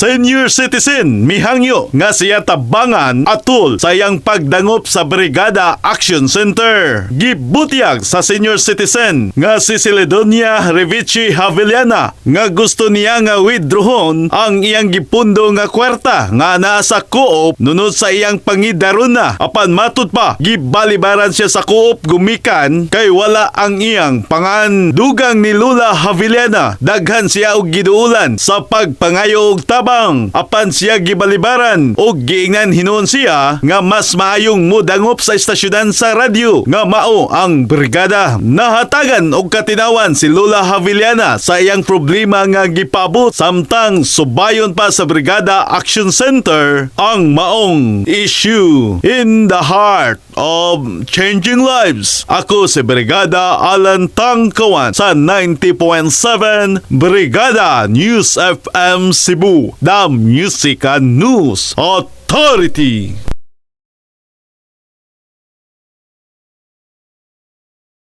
Senior citizen mihangyo nga siya tabangan atul sa iyang pagdangop sa Brigada Action Center. Gibutyag sa senior citizen nga si Celedonia Revici Haveliana nga gusto niya nga withdrawon ang iyang gipundo nga kwarta nga naa sa co-op nunod sa iyang pangidaruna. Apan matud pa, gibalibaran siya sa co-op gumikan kay wala ang iyang pangan. Dugang ni Lula Haveliana, daghan siya og giduulan sa pagpangayo og tabang, apan siya gibalibaran og giingnan hinuon siya nga mas maayong mudangop sa istasyonan sa radyo nga mao ang Brigada. Nahatagan og katinawan si Lola Haveliana sa iyang problema nga gipaabot samtang subayon pa sa Brigada Action Center ang maong issue. In the heart of changing lives. Ako si Brigada Alan Tangkawan sa 90.7 Brigada News FM Cebu, the Music and News Authority.